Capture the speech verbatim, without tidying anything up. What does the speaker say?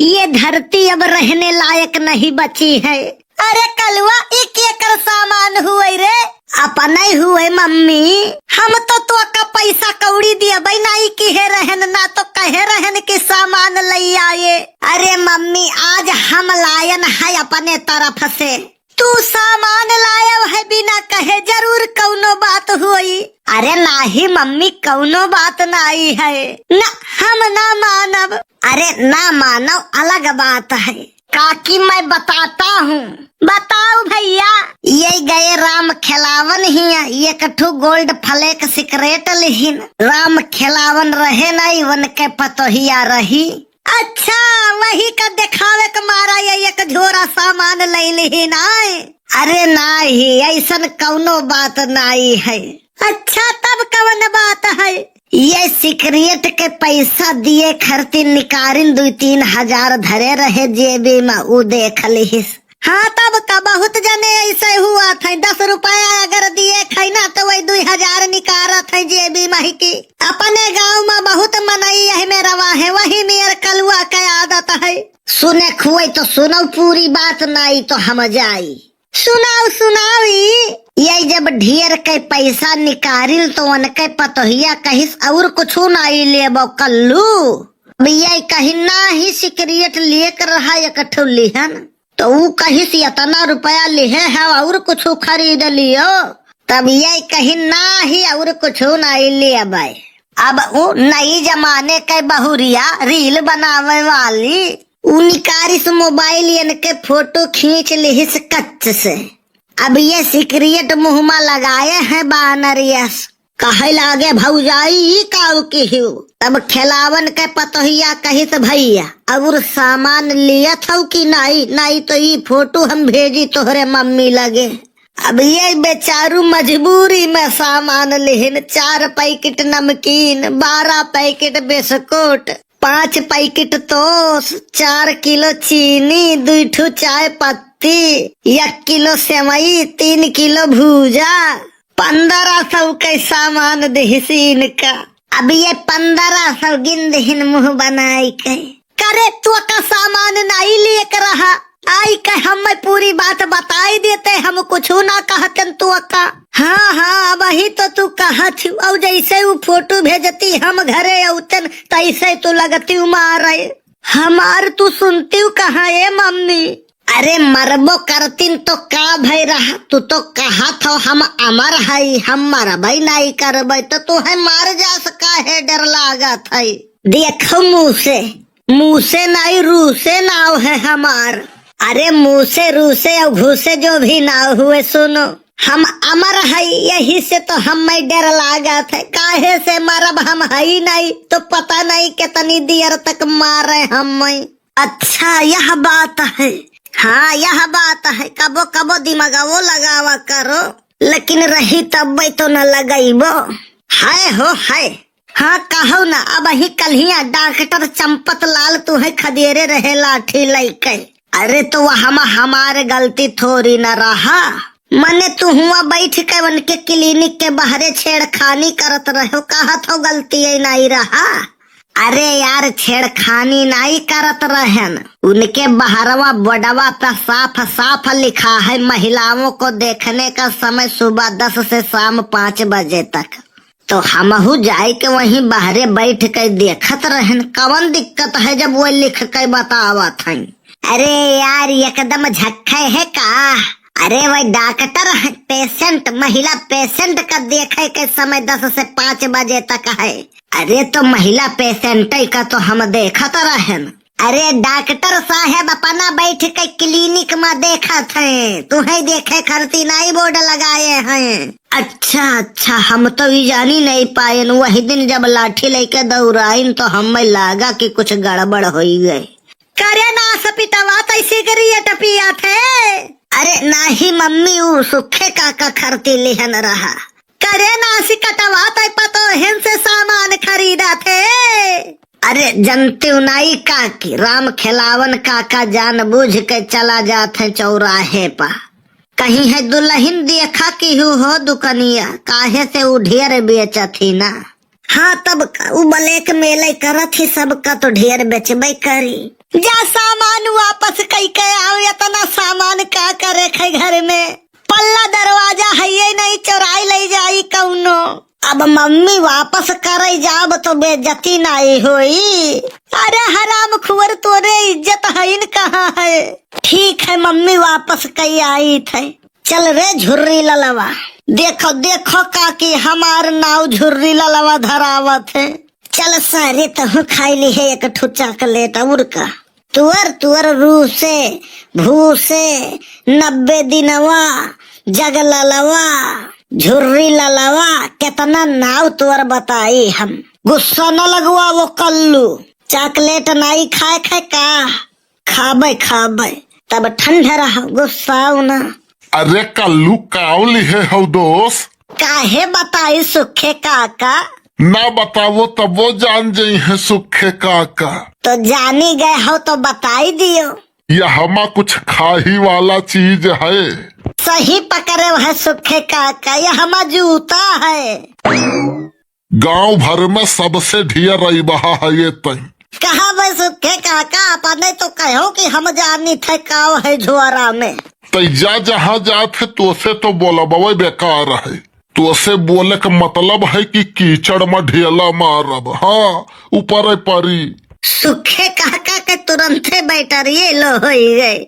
ये धरती अब रहने लायक नहीं बची है। अरे कलुआ, ई केकर सामान हुए रे? अपने हुए मम्मी। हम तो तोका पैसा कौड़ी दियबै नाई किहे रहन, ना तो कहे रहन कि सामान लई आए। अरे मम्मी, आज हम लायन है अपने तरफ से। तू सामान लायव है बिना कहे, जरूर कौनो बात होई। अरे नाही मम्मी, कौनो बात नाई है। ना, हम ना मानब। अरे ना मानव, अलग बात है। काकी, मैं बताता हूँ। बताओ भैया। ये गए राम खेलावन हिया, एक ठो Gold Flake सिगरेट लिहिन। राम खेलावन रहे नाई, उनके पतोहिया रही। अच्छा, वही का देखावे के मारा ये एक झोरा सामान लई लिहिन आए? अरे नाही, ऐसन कौनो बात नाई है। अच्छा, तब कवन बात है? ये सिगरेट के पैसा दिए खातिर निकारिन दुई तीन हजार धरे रहे जेबी में, उ देख लिहिस। हाँ, तब का बहुत जने ऐसे हुआ थे, दस रुपया अगर दिए खैना तो वही दुई हजार निकारत है जेबी में ही की। अपने गाँव में बहुत मनई यही में रवा है, वही मेर कलुआ के आदत है। सुने खुए तो सुनौ पूरी बात, नाई तो हम जाई। सुनाओ, सुनाओ ई। ये जब ढेर के पैसा निकारिल तो उनके पतोहिया कहिस, "और कुछ नाई लेबो कल्लू?" अब ये कहिन, "नाही, सिगरेट लेके रहा एक ठो लिहन।" तो ऊ कहिस, "इतना रुपया लिहे है, और कुछ खरीद लियो?" तब ये कहिन, "नाही, और कुछ नाई लेबै।" अब ऊ नई जमाने के बहुरिया रील बनावे वाली, ऊ निकारिस मोबाइल, इनके फोटो खींच लिहिस कच्च से। अब ये सिगरेट मुँह मा लगाए हैं बानर यस। कहे लागे, "भौजाई, ई काऊ किहिउ?" तब खेलावन के पतोहिया कहिस, "भैया, और सामान लियत हौ कि नाई? नाई तो ई फोटो हम भेजी तोहरे मम्मी लगे।" अब ये बेचारू मजबूरी में सामान लिहिन, चार पैकेट नमकीन, बारह पैकेट बिस्कुट, पाँच पैकेट तोस, चार किलो चीनी, दुई ठो चाय पत्ती, एक किलो सेवई, तीन किलो भूजा, पन्द्रह सौ के सामान दिहिस इनका। अब ये पन्द्रह सौ गिन दिहिन मुँह बनाई के। करे तोका सामान नाई लेके रहा, आई के हम पूरी बात बताई देते, हम कुछ ना कहतन तोका। हाँ, हाँ, वही तो तू कहत हू। और जैसे ऊ फोटो भेजती हम घरे औतन, तैसे तू लगती मारे। हमार तू सुनती कहाँ ए मम्मी? अरे मरबो करतीन तो का भई रहा, तू तो कहत हो हम अमर हई, हम मरबई नाई करबई, तो तू है मर जास, काहे डर लागत है? देखो मुँह से, मुँह से नाई, रूह से नाव है हमार। अरे मुँह से, रूह से और घूसे जो भी नाव हुए, सुनो, हम अमर हई, यही से तो हम्मै डर लागत है। काहे से मरब हम हई नाई, तो पता नाई कितनी देर तक मारे हम्मै। अच्छा, यह बात है। हाँ, यह बात है। कबो कबो दिमागवो लगावा करो, लेकिन रही तब्बै तो न लगइबो। है हो है। हाँ, कहौ ना, अबहीं कल्हिया डॉक्टर चंपत लाल तुहै खदेरे रहे लाठी लइके। अरे तो वहमा हमार गलती थोरी न रहा। मने तू हुआँ बैठ के उनके क्लिनिक के बहरे छेड़खानी करत रहो, कहत हो गलती नाई रहा। अरे यार, छेड़खानी नाई करत रहेन। उनके बहरवा बोर्डवा पे साफ साफ लिखा है, महिलाओं को देखने का समय सुबह दस से शाम पाँच बजे तक। तो हमहू जाए के वहीं बहरे बैठ के देखत रहेन, कवन दिक्कत है जब वो लिख के बतावत हैं। अरे यार, एकदम झक्खे है का? अरे वही डॉक्टर है, पेशेंट, महिला पेशेंट का देखे के समय दस से पाँच बजे तक है। अरे तो महिला पेशेंट का तो हम देखत रहेन। अरे डॉक्टर साहेब अपना बैठ के क्लिनिक में देखत हैं, तुहै देखे खरती नाई बोर्ड लगाए हैं। अच्छा, अच्छा, हम तो ई जानी नाई पाएन। वही दिन जब लाठी लइके दौड़ाइन तो हम्मै लागा कि कुछ गड़बड़ होई गए। करे नास पिटवा तै सिगरेट पियत है? अरे नाही मम्मी, ऊ सुखे काका खरती लिहन रहा। करे नासी कटवा तै पतोहिन से सामान खरीदत है। अरे जनतिउ नाई काकी, राम खेलावन काका जानबूझ के चला जात है चौराहे पा। कहीं है दुलहिन देखा किहू हो दुकनिया, काहे से ऊ ढेर बेचत ही ना। हाँ, तब का, ऊ blackmail करत ही, सबका तो ढेर बेचबै करी। जा सामान वापस कई के आओ, इतना सामान का करे खे घर में? पल्ला दरवाजा है ये नहीं, चोराई ले जाई कौनो। अब मम्मी वापस करे जाब तो बेइज्जती नाई होई। अरे हराम खुअर, तोरे इज्जत हईन कहाँ है? ठीक है, मम्मी वापस कई आई थे। चल रे झुर्री ललवा, देखो देखो काकी हमार नाव झुर्री ललवा धरावत है। चल सारे तहु खाई ली है एक ठो चॉकलेट और का। तुअर तुअर रूसे भूसे, नब्बे दिनवा, जग ललवा, झुर्री ललवा, केतना नाव तुअर बताई हम। गुस्सा न लगवा वो कल्लू, चॉकलेट नाई खाए खाए का? खाबे खाबे, तब ठंड रह, गुस्साओ ना। अरे कल्लू, काव लिहे हौ दोस्त? काहे बताई सुखे काका? ना बतावो तब वो जान जई है सुखे काका। तो जानी गए हो तो बताई दियो। यह हमा कुछ खाही वाला चीज है। सही पकड़े है सुखे काका, यह हमा जूता है। गांव भर में सबसे ढेर रही बहा है ये तई। कहा बे सुखे काका, अपने तो कहो कि हम जानी थे काव है झोरा में। तै जा जहाँ जात है तोसे तो बोलबवे बेकार है। तोसे बोले का मतलब है कि कीचड़ में ढेला मारब। हाँ, ऊपर है परी। सुखे काका के तुरंते बैटरिये लो होई गए।